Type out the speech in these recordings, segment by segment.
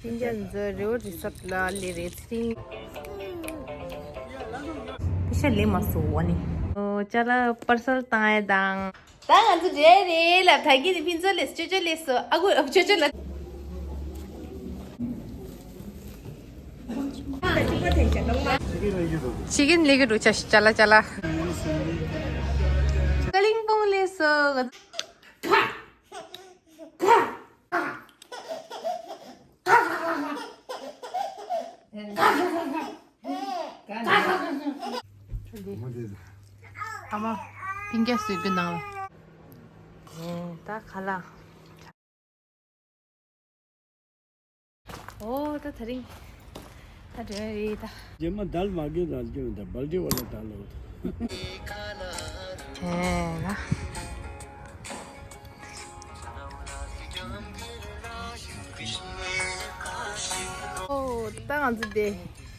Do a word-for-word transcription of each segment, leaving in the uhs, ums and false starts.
ཨིན་ཇི་ཡ་ཚོ་རི་ཝར་རི་སོར་ཊི་ལ་སླེབས་རེད། ཚེ་རིང་། པེ་ཤ་ལེན་མ་སོང་བ་ནི། ཨོ་ཅ་ལག་པར་སལ་བཏང་ཡ་དང་། ད་ང་ཚོ་འགྲོ་ཡ་རེད་ལ། ད་གིན་ནི་ཕུན་ཚོགས་ལས་ཅོ་ཅོ་ལས་སོ། ཨ་ཁུ་ཨ་ཅོ་ཅོ་ལ། ཤི་གིན་ལེ་གི་རུ་ཆ་ཤི་ཅ་ལ་ཅ་ལ། ཀ་ལིང་པོང་ལས་སོ། ཨ་མ། པིང་ཀ་སུས་ཀྱི་ནང་ལ། ད་ཁ་ལག་ཨོ་ད་དེ་རིང་ད་འགྲོ་ཡ་རེད་ད། རྗེས་མ་དལ་མ་གི་རལ་གྱི་མི་འདྲ་བལ་ཏི་བ་ལ་དལ་ལོ། ཧེ་ན། ཨོ་ད་ང་ཚོ་དེ་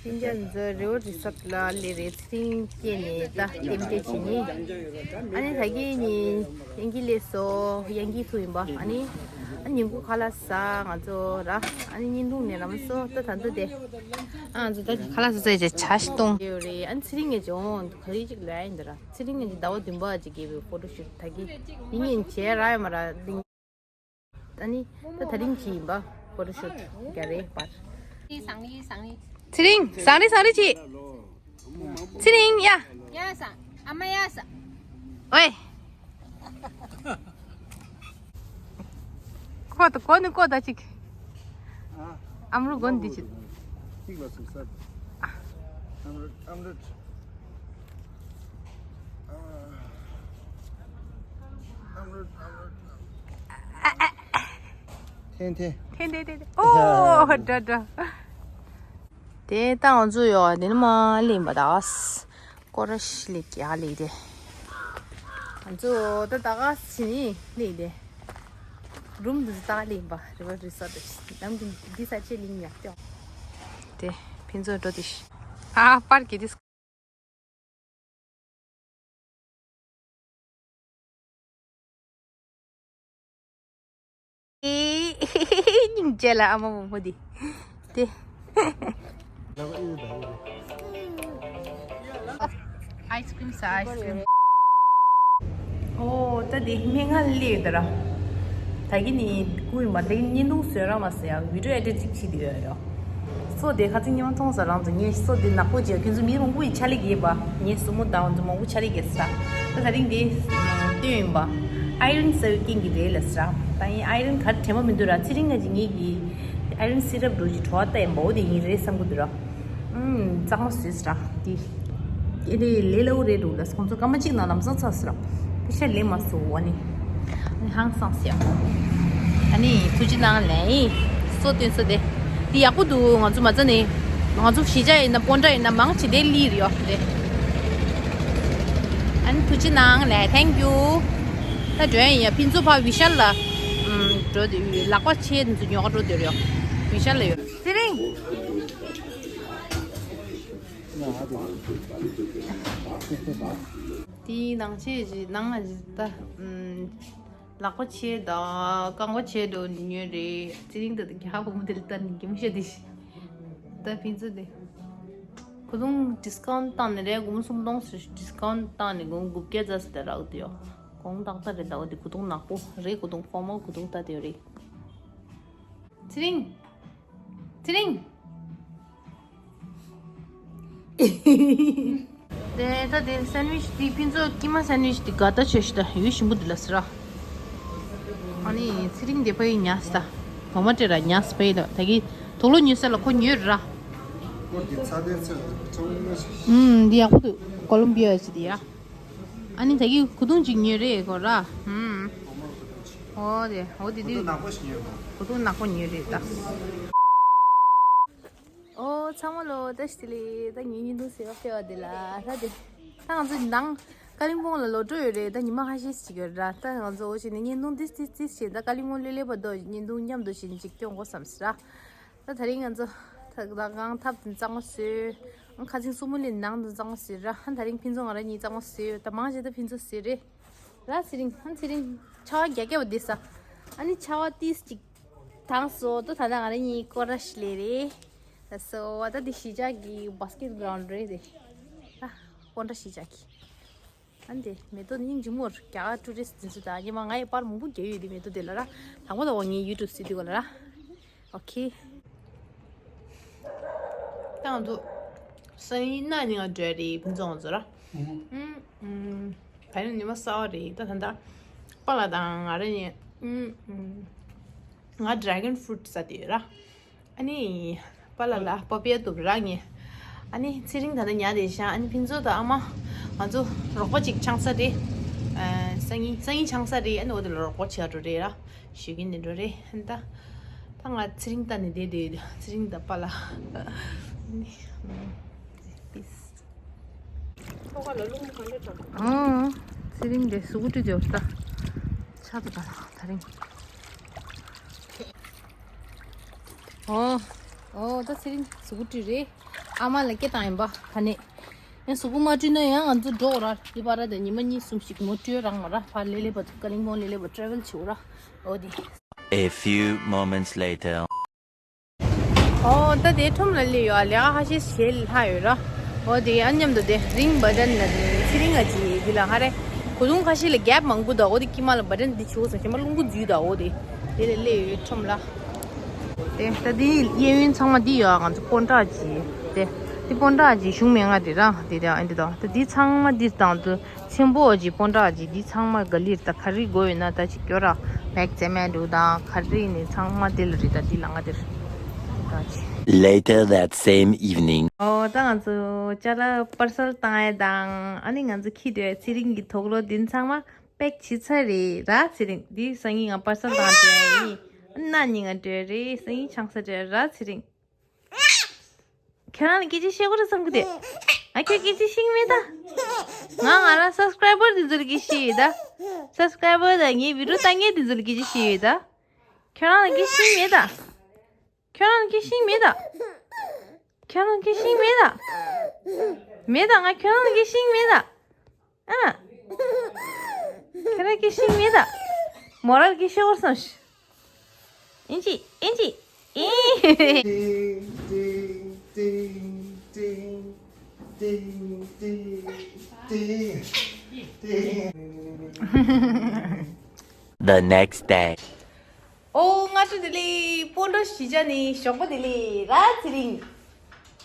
ཨིན་ཇི་ཡ་ཚོ་རི་ཝར་རི་སོར་ཊི་ལ་སླེབས་རེད། ཚེ་རིང་སྐྱེས་ནས་ད་ལྟེམ་སྐྱེས་བྱེད་ནི། ཨ་ནི་ད་གིན་ནི་ཨིན་གི་ལས་སོ་ཡན་གི་ཐུ་ཡིན་པ། ཨ་ནི་ཨ་ནི་ཉིན་གུང་ཁ་ལག་ཟ་ང་ཚོ་ར། ཨ་ནི་བརྙན་ཐུང་ནས་ར་མ་སོ་ད་ད་འདུག་དེ། ཨ་ང་ཚོ་ད་ཁ་ལག་ཟ་ཟ་བྱས་ཇ་ཞིག་བཏུང་ཡོད་རེད། ཨ་ནི་ཚེ་རིང་ངེད་ཀྱི་འོང་ག་རེ་ཅིག་ལ་ཡིན་འདི་ར། ཚེ་རིང་ངེད་ཀྱི་ཟླ་བ་བདུན་པ་ཅིག་གི་ཕོ་ཊོ་ཤུ་ཊི་ད་གིན་ཡིན་ཡིན་བྱས་ར་ཡ་མ་ར་ལིང་། ཨ་ནི་ད་དེ་རིང་གི་ཡིན་པ་ཕོ་ཊོ་ཤུ་ཊི་རྒྱ་རེད་པར། ཚེ་རིང་སང་རི་སང་རི་ཅི། ཚེ་རིང་ཡ། ཡ་ས། ཨ་མ་ཡ་ས། ཨོའི། ཀོ་ད་ཀོ་ནི་ཀོ་ད་ཅིག་ཨ། ཨམ་རུ་གོན་འདི་ཅིག་ཐིག་ལ་སུ་སར། ཨམ་རུ་ཨམ་རུ། ཨམ་རུ་ཨམ་རུ། ཐན་ཐན། ཐན་ཐན་ཐན་ཐན། ཨོ་འདྲ་འདྲ། དེ་ད་ང་ཚོ་ཡོད་དེ་ནི་མ་ལེན་པ་ད། སྐོར་ར་ཤི་ལེགས་ཡག་ལེགས་དེ། ང་ཚོ་ད་ད་ག་ཕྱི་ནི་ལེགས་དེ། རུམ་དུ་ད་ག་ལེན་པ་རི་ཝར་རི་སོར་ཊི་དེ་ནམ་གི་འདི་ས་ཆེ་ལིང་ཡག་ཏོ། དེ་ཕན་ཚུན་འགྲོ་དེ་ཤི། ཨ་པར་གི་དེ། སྙིང་རྗེ་ལ་ཨ་མ་མོ་མོ་དེ། དེ། ཨའི་སི་ཀྲིམ་ཟ་ཨའི་སི་ཀྲིམ། ཨོ་ད་དེ་སྨན་ཁང་སླེབས་ད་ར། ད་གི་ནི་སྐུ་ཡིན་པ་དེ་གི་བརྙན་ཐུང་བཟོས་ར་མ་ཟེར་ཡ་བི་ཌི་ཡོ་ཨེ་ཌིཊ་ཅིག་བྱེད་དུ་ཡོད་ར། སོ་དེ་ཁ་ཚིག་ཉི་མ་མཐོང་ས་རང་ཚོ་ངས་སོ་དེ་ནག་པོ་བྱས་ཁྱོད་ཚོ་མི་མང་པོ་ཡི་ཆ་ལི་གེ་བ་ངས་སོ་མོ་དང་ཚོ་མང་པོ་ཆ་ལི་གེ་ས། ད་ད་རིང་དེ་སྟོན་ཡིན་པ་ཨའི་རན་ཟ་བའི་རྐྱེན་གྱིས་རེད་ལ་ས། ད་ཡིན་ཨའི་རན་ག་དྲན་པ་མི་འདུག་ར། ཚེ་རིང་ང་ཅི་ངེད་ཀྱི་ཨའི་རན་སི་རབ་འགྲོ་ཅི་བྲོ་བ་ལྟ་ཡིན་པ་འོ་དེ་ཡིན་རེད་བསམ་གི་འདུག་ར། ཨུམ་གཙང་མ་བཟོས་ས་ར་དེ། ཨེ་རེད་ལས་སླ་བོ་རེད་འདུག་ལ་ཁོང་ཚོ་སྐར་མ་གཅིག་ནང་ལམ་སང་ཚར་ཟེར་ར། པེ་ཤ་ལེན་མ་སོང་བ་ནི། ཨ་ནི་ཧང་སངས་ཟེར། ཨ་ནི་ཐུགས་རྗེ་གནང་ལན་ཡིན། སོ་སྟོན་སོ་དེ། འདི་ཡག་པོ་འདུག་ང་ཚོ་མ་ཚ་ནི། ང་ཚོ་གཞིས་ཆགས་ཡིན་ན་སྤོན་ཊ་ཡིན་ན་མང་ཆེ་དེ་ལི་རེད་ཡོ་དེ། ཨ་ནི་ཐུགས་རྗེ་གནང་ལན། Thank you། ད་འགྲོ་ཡིན་ཡ་ཕུན་ཚོགས་ཕ་བི་ཤལ་ལ། ཨུམ་འགྲོ་དེ་ལག་པ་ཆེ་འདི་ཚོ་ཉོ་ག་འགྲོ་དེ་རེད་ཡོ། བི་ཤལ་ལ་ཡོད། ཚེ་རིང་། དེའི་ནང་ཆེ་ཞིག་ནང་ལ་ཞིག་ད། ཨུམ། ལག་པ་ཆེ་དང་རྐང་པ་ཆེ་འགྲོ་ཉོས་རེད། ཚེ་རིང་ད་ད་རྒྱ་བུ་མོ་དེ་ལ་ད་ནི་གི་མི་ཤེས་དེ་ཞིག་ད་ཕན་ཚུན་དེ། ཁོ་རང་ཌིས་ཀའུན་ཊི་བཏང་ནས་རེད། སྒོར་མོ་སུམ་སྟོང་ཞིག་ཌིས་ཀའུན་ཊི་བཏང་ནས་སྒོར་མོ་དགུ་བརྒྱ་ཙམ་ཞིག་ད་རག་དེ་ཡོ། གོང་ཏག་ཏག་རེད། ད་འོ་དེ་གོས་ཐུང་ནག་པོ་རེད། གོས་ཐུང་ཧྥོར་མལ་གོས་ཐུང་ད་དེ་རེད། ཚེ་རིང་། ཚེ་རིང་། དེ་ད་དེ་སན་ཝིཆ་དེ་ཕུན་ཚོགས་ཀི་མ་སན་ཝིཆ་དེ་དགའ་ད་ཆོས་ཤི་ད་ཡུལ་ཞིམ་པོ་དེ་ལ་ཟེར་ར། ཨ་ནི་ཚེ་རིང་དེ་ཕ་ཡི་ཉལ་ས་ད། འོ་མ་སྤྲད་ར་ཉལ་ས་ཕ་ཡི་ད་ད་གི་དུག་ལོག་ཉོས་ས་ལ་ཁོ་ཉོས་ར། ཨུམ་འདི་ཡག་པོ་འདུག་ཀོ་ལོམ་བི་ཡ་ཞིག་དེ་ཡ། ཨ་ནི་ད་གི་གོས་ཐུང་ཅིག་ཉོས་རེད་གོ་ར། ཧུམ། ཨོ་དེ་ཨོ་དེ་དེ། གོས་ཐུང་ནག་པོ་ཞིག་ཉོས་གོ། གོས་ཐུང་ནག་པོ་ཉོས་རེད་ད། ཨོ་ཚང་མ་ལོ་བཀྲ་ཤིས་བདེ་ལེགས། ད་ངའི་བརྙན་ཐུང་གཟིགས་པ་སྤེལ་བ་དེ་ལ་ད་དེ། ད་ང་ཚོ་ནང་ཀ་ལིང་པོང་ལ་ལོག་འགྲོ་ཡོད་རེད། ད་ཉི་མ་ཁ་ཤས་ཤིག་ཡོད་ར། ད་ང་ཚོ་འོ་ཞིག་ནས་བརྙན་ཐུང་ཏིས་ཏིས་ཏིས་བྱས། ད་ཀ་ལིང་པོང་ལེ་ལེ་བར་དུ་བརྙན་ཐུང་མཉམ་དུ་བྱས་ནས་ཅིག་སྐྱོང་དགོས་བསམ་སྲིད་ར། ད་དེ་རིང་ང་ཚོ་ད་ད་གང་ཐབ་དེ་གཙང་མ་བཟོས། ཁ་ཚིག་སུ་མོ་ལི་ནང་དུ་གཙང་མ་བཟོས་ར། ཧན་དེ་རིང་ཕུན་ཚོགས་ང་ར་གཉིས་གཙང་མ་བཟོས་ཡོད། ད་མང་ཆེ་ད་ཕུན་ཚོགས་བཟོས་རེད་ར། ཚེ་རིང་ཧན་ཚེ་རིང་ཆར་པ་རྒྱག་རྒྱག་པ་དེ་ས། ཨ་ནི་ཆར་པ་ཏིས་ཅིག་དང་སོ་ཏོ་ད་ལྟ་ང་རང་གཉིས་སྐོར་ར་ཞིག་ལས་རེད། ད་སོ་ད་འདི་གཞིས་ཆགས་ཀྱི་བྷ་སི་ཀེད་གྷ་རའུན་ཌི་རེད་དེ། ད་སྤོན་ཊ་གཞིས་ཆགས་ཀྱི། ཨ་འདི་མེ་ཏོག་སྙིང་རྗེ་མོ་རྒྱ་གར་ཊུ་རི་སི་ཊི་འདི་ཚོ་དང་ཉི་མ་ང་ཡི་པར་མང་པོ་རྒྱག་ཡོད་དེ་མེ་ཏོག་དེ་ལ་ར། དང་པོ་ད་འོ་ངའི་ཡུ་ཊུབ་སི་ཊི་གོ་ལ་ར། ཨོ་ཁེ། ད་ང་ཚོ་སང་ཉིན་གནངས་ཉིན་ང་འགྲོ་ཡ་རེད་ཕུན་ཚོགས་ང་ཚོ་ར། ཨུམ། ཨུམ། ད་ནི་ཉི་མ་གསར་པ་རེད་ད་ད་ད། པཱ་ལགས་དང་ང་རང་གཉིས། ཨུམ། ཨུམ། ང་ཌེ་གོན་ཕུ་རུཊ་ཟ་བསྡད་ཡོད་ར། ཨ་ནི། པཱ་ལགས་ལ་པ་པི་ཡ་བཏུབ་ར་ངས། ཨ་ནི་ཚེ་རིང་ད་ལྟ་ཉལ་བསྡད་ཤག་ཨ་ནི་ཕུན་ཚོགས་དང་ཨ་མ། ང་ཚོ་རོགས་པ་གཅིག་ཆང་ས་རེད། ཨ་སང་ཉིན་སང་ཉིན་ཆང་ས་རེད། ཨ་ནི་འོ་དེ་ལ་རོགས་པ་བྱེད་འགྲོ་རེད་ར། ཞུ་གིན་ནི་འགྲོ་རེད་ཨ་ནི་ད། ད་ང་ཚེ་རིང་ལྟ་ནི་བསྡད་བསྡད་ཡོད། ཚེ་རིང་དང་པཱ་ལགས། ཨ་ནི། ཨུམ། པིས། ཨང་། ཚེ་རིང་དེ་གཟུགས་པོ་བཀྲུས་བསྡད་ཡོད་ད། ཆག་ཏུ་ད་ད་རིང་། ཨོ། ཨོ་ད་ཚེ་རིང་གཟུགས་པོ་བཀྲུས་རེད། ཨ་མ་ལ་སྐད་བཏང་ཡིན་པ་ད་ནས། ཡང་གཟུགས་པོ་མ་བཀྲུས་ན་ཡང་ང་ཚོ་འགྲོ་ར་འདི་པ་ར་དེ་ཉི་མ་གཉིས་གསུམ་ཞིག་མོ་བཀྲུས་རང་མ་ར་ཕར་ལེ་ལེ་བ་ཀ་ལིང་པོང་ལེ་ལེ་བ་ཊེ་རེ་ཝལ་བྱེད་ར། ཨོ་དེ། A few moments later. ཨོ་ད་དེ་ཁྲོམ་ལ་སླེབས་ཡོད་ཨ། ལས་ཀ་ཁ་ཤས་བྱེད་ལྷག་ཡོད་ར། ཨོ་དེ་ཨ་མཉམ་དུ་དེ་རིང་བ་ཌན་ལ་ཚེ་རིང་ང་ཅི་འདི་ལ་ཧ་རེ། གོས་ཐུང་ཁ་ཤས་ལ་གེབ་མང་པོ་འདུག་ཨོ་དེ་དཀྱིལ་མ་ལ་བ་ཌན་འདི་བྱུག་སོང་ཞེ་མ་རླུང་བུ་འཛུལ་འདུག་ཨོ་དེ། དེ་ལ་སླེབས་ཡོད་ཁྲོམ་ལ། དེ་ད་དེ་གཡས་གཡོན་ཚང་མ་འདི་ཡོད་ཨ། ང་ཚོ་སྤོན་ཊ་ཅི་དེ། དེ་སྤོན་ཊ་ཅི་གཞུང་མེད་ང་དེ་ར་དེ་དེ་ཨ་འདི་དང་དེ་དེ་ཚང་མ་འདི་དང་དུ། ཆེན་པོ་ཨོ་ཅི་སྤོན་ཊ་ཨོ་ཅི་འདི་ཚང་མ་ག་ལིར་ད་ག་རེ་དགོས་ཡོད་ན་ད་ཅི་སྐྱོ་ར་བེག་ཙེ་མེན་འདུག་དང་ག་རེ་ནི་ཚང་མ་དེ་ལ་རི་ད་འདི་ལ་ང་དེར་ད་ཅི། Later that same evening. ཨོ་ད་ང་ཚོ་ཅ་ལག་པར་སལ་བཏང་ཡ་དང་ཨ་ནི་ང་ཚོ་ཁྱི་དེ་ཚེ་རིང་གི་དུག་ལོག་འདི་ཚང་མ་པེག་བྱེད་ཚར་རེད་ར། ཚེ་རིང་འདི་སང་ཉིན་ང་པར་སལ་བཏང་དེ་ཡིན། གནངས་ཉིན་ང་འགྲོ་རེད། སང་ཉིན་ཆང་ས་འགྲོ་ར་ཚེ་རིང་། ཁྱོད་རང་ལ་སྐད་ཆ་བཤད་དགོས་རེད་བསམ་གི་དེ། ཨ་ཁྱོད་སྐད་ཆ་ཤེས་ཀྱི་མེད་ད། ང་ང་རང་སབ་སི་ཀ་རའི་བར་དེ་ཚོ་ལ་སྐད་ཆ་བཤད་ཡོད་ད། སབ་སི་ཀ་རའི་བར་དང་ངའི་བི་ཌིའོ་ལྟ་མཁན་དེ་ཚོ་ལ་སྐད་ཆ་བཤད་ཡོད་ད། ཁྱོད་རང་ལ་སྐད་ཆ་ཤེས་ཀྱི་མེད་ད། ཁྱོད་རང་ལ་སྐད་ཆ་ཤེས་ཀྱི་མེད་ད། ཁྱོད་རང་སྐད་ཆ་ཤེས་ཀྱི་མེད་ད། མེད་ད། ང་ཁྱོད་རང་ལ་སྐད་ཆ་ཤེས་ཀྱི་མེད་ད། ཨ། ཁྱོད་རང་སྐད་ཆ་ཤེས་ཀྱི་མེད་ད། མོ་རང་ལ་སྐད་ཆ་བཤད་དགོས་རེད་བསམ་ཤི། ཨིན་ཅི། ཨིན་ཅི། ཨིན། ཏིང་ཏིང་ཏིང་ཏིང་ཏིང་ཏིང་ཏིང་ཏིང་། The next day. ཨོ་སྔ་དྲོ་བདེ་ལེགས། སྤོན་ཊ་གཞིས་ཆགས་ནས་ཞོགས་པ་བདེ་ལེགས་ར་ཚེ་རིང་།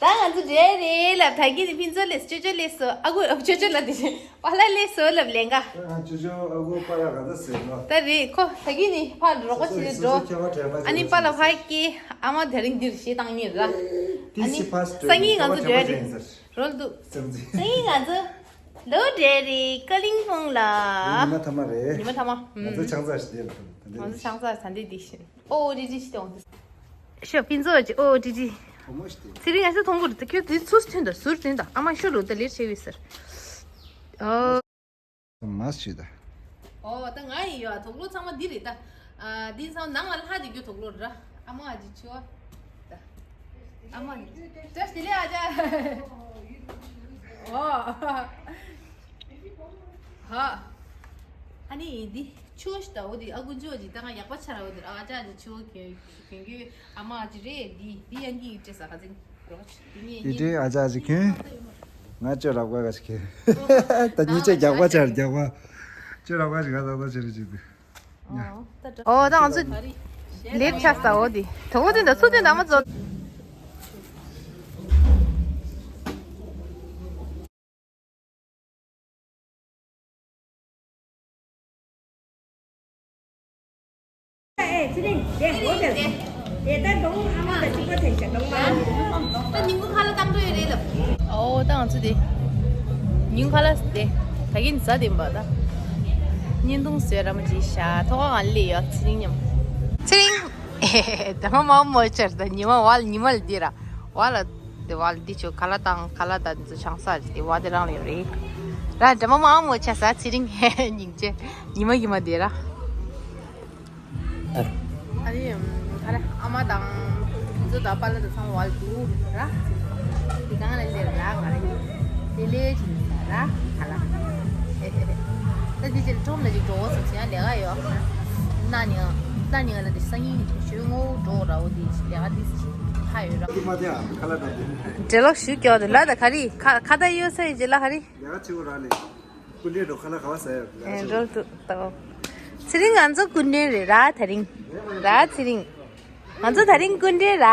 ད་ང་ཚོ་འགྲོ་རེད་ལབ། ད་གིན་ནི་ཕུན་ཚོགས་སླེབས། ཅོ་ཅོ་སླེབས་སོང་། ཨ་ཁུ་ཨ་ཅོ་ཅོ་ལབ་དེ་བཞིན་པཱ་ལགས་སླེབས་སོང་ལབ་ལན་ག་ང་ཅོ་ཅོ་ཨ་ཁུ་པཱ་ལགས་ག་ཚོད་ཟེར་ནོ། ད་རེད་ཁོ་ད་གིན་ནི་ཕར་རོགས་པ་བྱེད་དེ་འགྲོ། སོ་སོ་ཁྱད་པར་དྲན་པ་ཨ་ནི་ཅོ་པཱ་ལགས་ཅོ་ཕར་སྐྱེལ། ཨ་མ་དེ་རིང་འདིར་གཞས་བཏང་ཉེ་ར། ཨ་ནི་སང་ཉིན་ང་ཚོ་འགྲོ་རེད། རོལ་འདུག་སང་ཉིན་ང་ཚོ་ལོ་འདྲེ་རེད་ཀ་ལིང་ཕོང་ལ། ཉི་མ་ཐ་མ་རེད། ཉི་མ་ཐ་མ། ང་ཚོ་ཆང་ས་ཞིག་དེ་ལ་ང་ཚོ་ཆང་ས་ས་འདི་འདི་བཞིན། ཨོ་ཨོ་ཌི་ཌི་ཞིག་དང་། ཤོ་ཕིན་ཙོ་ཅི་ཨོ་ཨོ་ཌི་ཌི། བུ་མོ་ཞིག་དེ། ཚེ་རིང་ཨ་ཤ་མཐོང་གི་རེད་ད། ཁྱོད་དེ་ཚུར་ཐོན་ད་ཟུར་ཐོན་ད། ཨ་མ་ཤོ་རུ་ད་ལེར་ཆེ་བི་སར། ཨོ། མ་ཞིག་ད། ཨོ་ད་ང་ཡི་ཡོད་དུག་ལོག་ཚང་མ་འདི་རེད་ད། ཨ་འདི་ཚང་ནང་ལ་ལྷ་དེ་རྒྱུ་དུག་ལོག་ར། ཨ་མ་ཨ་ཅི་ཆུ་བ། ད། ཨ་མ། ཏྲེ་སྟི་ལེ་ཨ་ཅག་ཨོ། ཧ། ཨ་ནི་འདི་ཆུ་བ་ཞིག་ད། འོ་འདི་ཨ་ཀུན་ཆུ་བ་ཅིག་ད་ང་ཡག་པ་ཆ་ར། འོ་འདི་ཨ་ཅག་ཅིག་ཆུ་བ་གྱོན་གྱོན་གྱོན། ཨ་མ་ཨ་ཅི་རེད། འདི་འདི་ཡང་གི་ཡིག་ཏྲེ་ས་ཁ་ཚིང་རོགས་འདི་ངས་ཡིག་ཏྲེ་ཨ་ཅག་ཅིག་གྱོན། ང་ཅོ་རབ་ཀ་ག་ཞིག་གྱོན། ད་གཉིས་ཆ་རྒྱག་པ་ཆ་རྒྱག་པ། ཅོ་རབ་ཀ་ཞིག་ག་ད་ད་ཆ་རེ་ཅིག་འདུག་ཨོ་ད་ང་ཚོ་ལེབ་ཆགས་ས། འོ་དེ་དོ་བོ་དེ་འདྲ་ཚུར་དེ་འདྲ་མ་ཚོ། ད་ཉིན་གུང་ཁ་ལག་བཏང་འགྲོ་ཡོད་རེད་ལབ། ཨོ་ད་ང་ཚོ་དེ་ཉིན་གུང་ཁ་ལག་དེ་ད་གིན་ཟ་དེ་འབའ་ད། བརྙན་ཐུང་བཟོས་ར་མ་བྱེད་ཤག་ཐོག་ཁ་ང་སླེབས་ཡོད། ཚེ་རིང་མཉམ། ཚེ་རིང་། ད་མ་མ་མོ་ཆར་ད་ཉི་མ་བ་ལ་ཉི་མ་ལ་དེ་ར་བ་ལ་དེ་བ་ལ་དེ་ཆོ་ཁ་ལག་དང་ཁ་ལག་དང་དེ་ཆང་ས་དེ་བ་དེ་རང་ལ་ཡོད་རེད་ར། ད་མ་མ་མོ་ཆ་ས་ཚེ་རིང་སྙིང་རྗེ་ཉི་མ་ཉི་མ་དེ་ར། ཨ་རེ། ཨ་རེ་ཨ་མ་དང་ཁོ་ཚོ་དང་པཱ་ལགས་དང་ཚང་མ་བར་འདུག་ར། དེ་གང་ལ་སླེབས་ར་ང་རེ་དེ་ལས་ཅི་ནས་ར་ག་ལ། ད་དེ་ཕྱིར་ཁྲོམ་ལ་ཅིག་འགྲོ་འོ་སོང་ཚེ་ཡང་ལས་ཀ་ཡོད་ན་ནི། ད་ཉི་མ་ལ་དེ་སང་ཉིན་ཞོལ་ངོ་འགྲོ་ར། འོ་དེ་ལས་ཀ་དེ་ཧ་ཡོད་ར། འབྲེལ་ལོག་ཞུ་སྐྱོ་དེ་ལ་ད་ག་རེ་ཁ་ཁ་ད་ཡོད་ས་ཡི་རྗེས་ལ་ག་རེ། ལས་ཀ་བྱེད་དགོས་ར་ནི། སྐུ་མགྲོན་འགྲོ་ཁ་ལ་ག་བ་ཟ་ཡ་ལས་ཀ་ཨེ་བྱེད་རོལ་དུ་ཏོ། ཚེ་རིང་ང་ཚོ་སྐུ་མགྲོན་རེད་ར་དེ་རིང་། ར་ཚེ་རིང་། ང་ཚོ་དེ་རིང་སྐུ་མགྲོན་ར།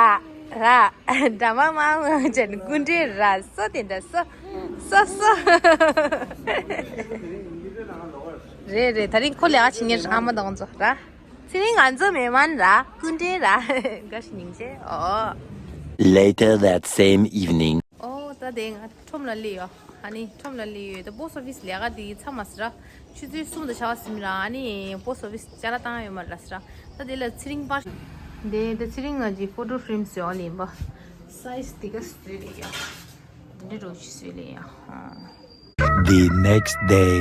ར། འདྲ་མ་མ་མ་ཅན་སྐུ་མགྲོན་ར་སོ་དེ་འདྲ་སོ། སོ་སོ། རེད་རེད། དེ་རིང་ཁོ་ལས་ཀ་བྱེད་མཁན་ཨ་མ་དང་ཚོ་ར། ཚེ་རིང་ང་ཚོ་མེ་མན་ར་སྐུ་མགྲོན་ར། དགའ་ཞིག་སྙིང་རྗེ་ཨོ། Later that same evening. ཨོ་ད་དེ་ང་ཁྲོམ་ལ་སླེབས་ཡོད། ཨ་ནི་ཁྲོམ་ལ་སླེབས་ཡོད། ད་པོ་སི་ཨོ་ཕི་སི་ལས་ཀ་དེ་ཚར་མ་སི་ར། ཆུ་ཚོད་གསུམ་དང་ཆ་བ་ཟིན་ར། ཨ་ནི་པོ་སི་ཨོ་ཕི་སི་ཅ་ལག་བཏང་ཡོད་མ་ར་སི་ར། ད་དེ་ལ་ཚེ་རིང་པ། དེ་ད་ཚེ་རིང་ང་གི་ཕོ་ཊོ་ཕེ་རེམ་སི་ཡོད་ལེན་པ། སའི་ཛི་དེ་ག་སི་རེད་ཡ། འདི་འདྲ་རོ་ཞིག་བཟོས་ལེ་ཡ། The next day.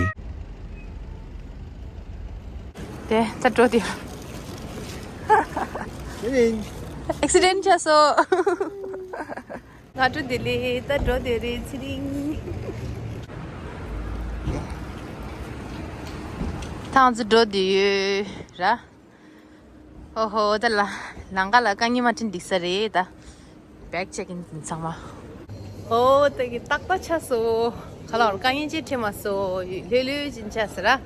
དེ་ད་འགྲོ་དེ། ཨེག་སི་ཌེན་ཊི་ཆགས་སོང་། ང་འགྲོ་དེ་ལེ་ད་འགྲོ་དེ་རེད་ཚེ་རིང་། ཐང་ཚོ་འགྲོ་དེ་ཡོད་ར། ཨོ་ཧོ། ད་ལ་ལང་ཀ་ལ་དཀའ་ངལ་མ་འཕྲད་འགྲིག་ས་རེད་ད། བེག་ཅེག་ཨིན་ཚང་མ། ཨོ་ད་གི་ཏག་ཏག་ཆགས་སོང་། ཁ་ལག་དཀའ་ངལ་ཅིག་འཕྲད་མ་སོང་། ལྷོད་ལྷོད་ཅིག་ཆགས་སོང་ར།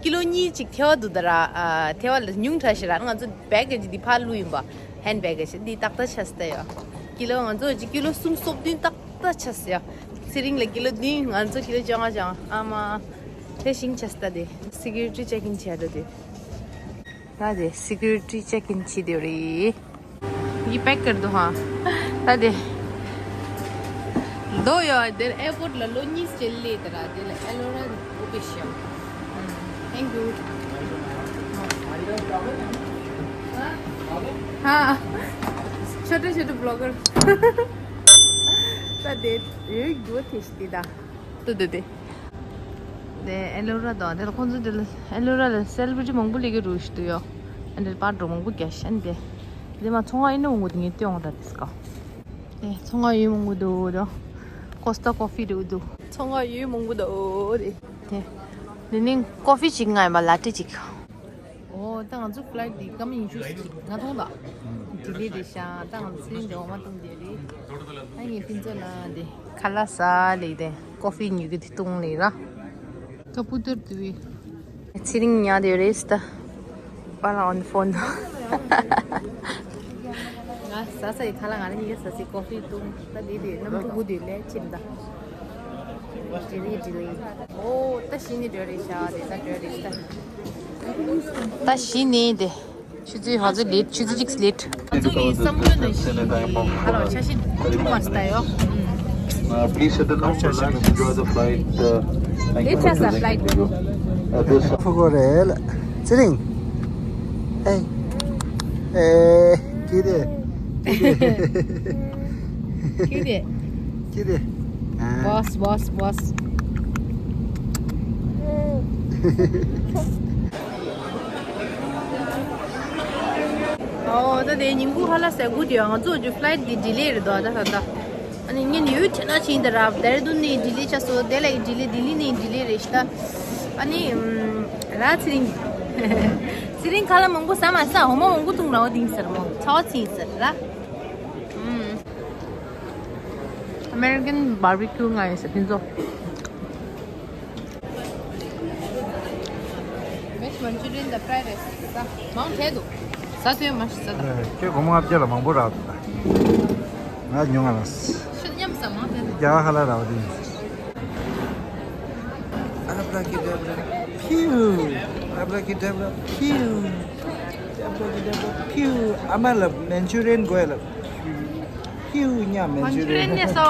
ཀི་ལོ་གཉིས་ཅིག་ཐལ་བ་འདུག་ད་ར། ཨ་ཐལ་བ་ལ་ཉུང་དྲགས་ཤིག་ར། ང་ཚོ་བེག་གི་འདི་ཕར་བླུགས་ཡིན་པ། ཧེན་བེག་གི་འདི་ཏག་ཏག་ཆགས་སོང་ད་ཡ། ཀི་ལོ་ང་ཚོ་ཅིག་ཀི་ལོ་སུམ་ཅུ་སོ་བདུན་ཏག་ཏག་ཆགས་སོང་ཡ། ཚེ་རིང་ལ་ཀི་ལོ་བདུན། ང་ཚོ་ཀི་ལོ་བཅོ་ལྔ་བཅོ་ལྔ་ཨ་མ། དེ་ཤིང་ཆགས་སོང་ད་དེ། སི་ཀུ་རི་ཊི་ཅེག་ཨིན་བྱས་འགྲོ་དེ། ད་དེ་སི་ཀུ་རི་ཊི་ཅེག་ཨིན་བྱེད་དེ་རེད། ཡི་པེག་ཀར་དུ་ཧ། ད་དེ། ལོ་ཡོད་དེར་ཨེར་པོར་ཊི་ལ་ལོ་གཉིས་ཅན་ལས་དེ་ར་དེ་ལ་ཨེ་ལོ་ར་འོ་པེ་ཤམ། Thank you. ཧ། ཆོ་ཏོ་ཆོ་ཏོ་བི་ལོག་གར། ད་དེ་རེད་དུ་ཐེ་ཤི་དེ་ད། དུ་དུ་དེ། དེ་ཨེ་ལོ་ར་དང་དེ་ལ་ཁོང་ཚོ་དེ་ལ་ཨེ་ལོ་ར་ལ་སེ་ལི་བི་རི་ཊི་མང་པོ་ལས་ཀ་རུ་ཞིག་འདུག་ཡོ། ཨ་འདྲ་པར་འགྲོ་མང་པོ་རྒྱག་ཤན་དེ། དེ་མ་ཚོང་ཨ་ཨིན་ནོ་འོང་དེ་ངས་སྟོན་འོང་ད་དེ་སྐ། དེ་ཚོང་ཨ་ཡོད་མང་པོ་འདུག་དོ། ཀོ་སི་ཊ་ཀོ་ཕི་འདུག་དོ། ཚོང་ཨ་ཡོད་མང་པོ་འདུག་དེ། དེ་ནི་ཀོ་ཕི་ཅིག་ང་ཡིན་པ་ལ་ཏི་ཅིག། ཨོ་ད་ང་ཚོ་ཕི་ལའི་ཊི་འདི་སྐར་མ་ཉི་ཤུ་ང་ཐོང་ད། ཌི་ལེ་རེད་ཤག་ད་ང་ཚོ་ཚེ་རིང་འདྲ་བོ་མ་གཏོང་དེ་རེད། ད་ངས་ཕན་ཚུན་ལ་འདི་ཁ་ལག་ཟ་ལེ་དེ་ཀོ་ཕི་ཉོ་གི་དེ་བཏུང་ལེ་ར། ཀ་པུ་ཏར་དུ་བི། ཚེ་རིང་ཉལ་དེ་རེད་ད། པཱ་ལགས་on the phone། ང་ཟ་ས་ཡི་ཁ་ལག་ང་རང་ཉིད་ཟ་སའི་ཀོ་ཕི་བཏུང་ད་དེ་དེ་གནམ་གྲུ་དགུ་དེ་ལས་ཕྱིན་ད། ཌི་ལེ་ཌི་ལེ། ཨོ་ད་གཞི་ནས་འགྲོ་རེད་ཤག་དེ་ད་འགྲོ་རེད་ཤག་ད་གཞི་ནས་དེ། ཆུ་ཚོད་ཧ་ཚོད་ལེཊ། ཆུ་ཚོད་གཅིག་ལེཊ། ང་ཚོ་གི་བསམ་བློ་ནང་བཞིན་གྱི་ཧ་ལོ་འཆར་གཞི་ཐུག་མ་སྟ་ཡོ། Please sit the normal back, enjoy the flight. Thank you for choosing. At this ཕུ་གོ་རེད་ལ། ཚེ་རིང་། ཨེ། ཨེ། ཁྱེད་དེ། ཁྱེད་དེ། ཁྱེད་དེ། ཨ། བོས་བོས་བོས། ཨོ་ད་དེ་ཉིན་གུང་ཧ་ལ་ཟ་དགུ་དེ་ང་ཚོ་ཀྱི་ཕི་ལའི་ཊི་དེ་ཌི་ལེ་རེད་དོ་ད་ད་ད། ཨ་ནི་ངས་ཡུལ་ཆེ་ན་ཕྱིན་ད་ར་ཌེ་ར་ཌུན་ནས་ཌི་ལེ་ཆགས་སོང་། དེ་ལ་ཡི་ཌི་ལེ། ལྡི་ལི་ནས་ཌི་ལེ་རེད་ཤག་ཨ་ནི་ར་ཚེ་རིང་། ཚེ་རིང་ཁ་ལག་མང་པོ་ཟ་མ་ཟ། འོ་མ་མང་པོ་བཏུང་ར་བ་དིང་ཟེར་མོ་ཚ་བ་ཚིང་ཟེར་ར། American barbecue ང་ཡི་ཟ་ཕིན་ཚོ། Veg Manchurian དང་fried rice ཟ། མང་དྲགས་འདུག་ཟ་ཐུབ་མ་ཤི་ཟ་ད། ཁྱོད་སྒོར་མོ་ལྔ་བརྒྱ་ལ་མང་པོ་རག་འདུག་ད། ང་ཉུང་ང་ལ། ཤི་མཉམ་ཟ་མང་དྲགས་འདུག་རྒྱ་གར་ཧ་ལ་རག་པ་དེ་ཡིན། Abracadabra, pew! Abracadabra, pew! Abracadabra, pew! ཨ་མ་ལ་Manchurian དགོས་ལ། Pew ཉ་Manchurian Manchurian ཉ་སོ།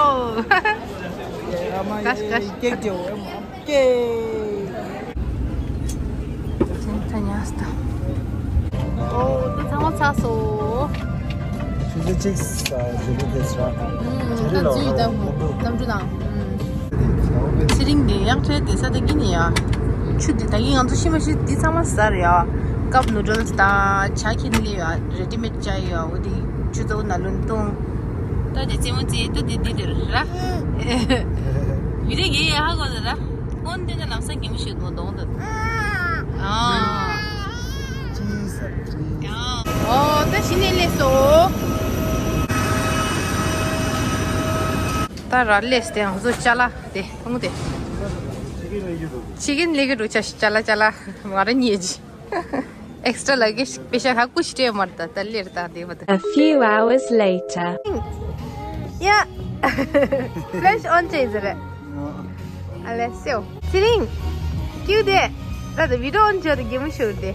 ཨ་མ་ཡེ་ཀེག་ཅེ་ཨ་མ་ཀེག་ཚན་ཚ་ཉ་སྟ། ཨོ་ད་ཚང་མ་ཚགས་སོ། ཆུ་ཚོད་གཅིག་ས་ཟེར་གི་དེ་ས། ད་འཛུལ་ད་གནམ་གྲུ་དང་། ཚེ་རིང་གི་གཡག་ཁྲའི་དེ་ས་དེ་གི་ནི་ཡ། ཆུ་དེ་ད་གིན་ང་ཚོ་ཤི་མ་ཤི་འདི་ཚང་མ་ཟ་རེད་ཡ། ཀབ་ནུ་ཌལ་སི་དང་ཇ་ཁྱེར་ནི་ལས་ཡ། རེ་ཌི་མེད་ཅ་ཡ། འོ་དེ་ཆུ་ཚོད་ན་ལུན་བཏུང་། ད་དེ་རྩེད་མོ་རྩེ་ད་དེ་འདི་དེ་ར། ཡུ་རེ་གེ་ཡ་ཧ་གོ་ཟེར་ར། ཨོན་དེ་ན་ལམ་སང་གད་མོ་ཤོད་མོ་གདོང་དེ། ཨ། ཅི་ཟེར་ཅི། ཨོ་ད་གཞི་ནས་སླེབས་སོང་། ད་ར་སླེབས་ཏེ་ང་ཚོ་ཅ་ལག་དེ་ཁུང་དེ། ཅི་གིན་ལེགས་འགྲོ་ཅ་ཅ་ལག་ཅ་ལག་མ་ར་ཉེ་ཇི། Extra luggage པེ་ཤ་ཁ་ཀུ་ཤི་སྤྲད་མར་ད་ད་ལེར་ད་དེ་བ་ད། A few hours later. Yeah. Flash on བྱས་ཟེར་རེད། ཨ་ལེ་སེའོ། ཚེ་རིང་། ཀྱུ་དེ། ད་དེ་video on བྱས་ཏེ་གད་མོ་ཤོར་དེ།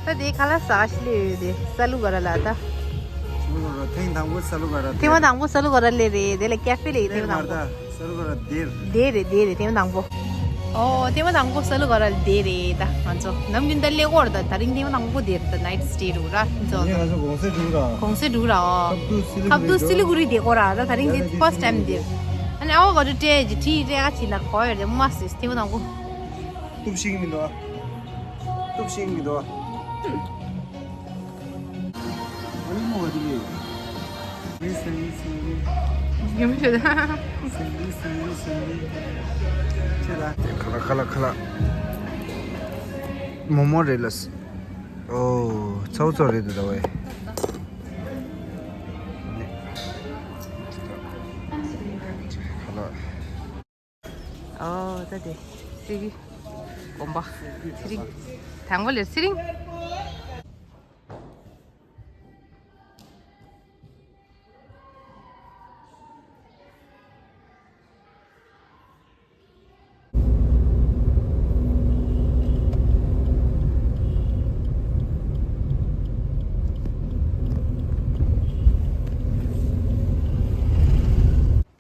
ད་དེ་ཁ་ལག་ཟ་ཤི་ལེ་ཡོད་དེ་ས་ལུ་ག་ར་ལ་ད། ཐེངས་དང་པོ་ས་ལུ་ག་ར་དེ། ཐེངས་མ་དང་པོ་ས་ལུ་ག་ར་ལེ་རེད་དེ་ལ་ཀེ་ཧྥེ་ལེ་ཡི་ཐེངས་མ་དང་པོ། ས་ལུ་ག་ར་དེར། དེ་རེད་དེ་རེད་ཐེངས་མ་དང་པོ། ཨོ་ཐེངས་མ་དང་པོ་ས་ལུ་ག་ར་དེ་རེད་ད་ང་ཚོ་ནམ་རྒྱུན་ད་ལེ་གོ་ར་ད་ད་རིང་ཐེངས་མ་དང་པོ་དེ་རེད་ད་night stay འགྲོ་ར་ང་ཚོ། ཡིན་ང་ཚོ་གོང་སེ་འགྲོ་ར། གོང་སེ་འགྲོ་ར་ཨོ། ཁབ་ཏུ་སི་ལི་ཁབ་ཏུ་སི་ལི་གུ་རི་དེ་གོ་ར་ད་ད་རིང་དེ་first time དེ། ཨ་ནི་ཨ་བ་ག་རུ་སྤྲད་ཅི་ཁྲི་སྤྲད་ག་ཅི་ན་གོ་ཡོད་རེད་མ་སི་ཐེངས་མ་དང་པོ། ཏུབ་ཤིང་མི་འདུག་ཨ། ཏུབ་ཤིང་མི་འདུག་ཨ། ཁ་ལག་ཁ་ལག་ཁ་ལག་མོ་མོ་རེད་ལ། ཨོ་ཚའོ་ཚའོ་རེད་འདུག་ད་བས། ཁ་ལག་ཨོ་ད་དེ་ཚེ་རིང་། དགོན་པ། ཚེ་རིང་། དང་པོ་ལས་ཚེ་རིང་།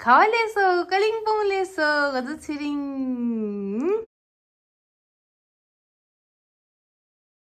ག་བ་སླེབས་སོང་། ཀ་ལིང་སྤུང་སླེབས་སོང་། ང་ཚོ་ཚེ་རིང་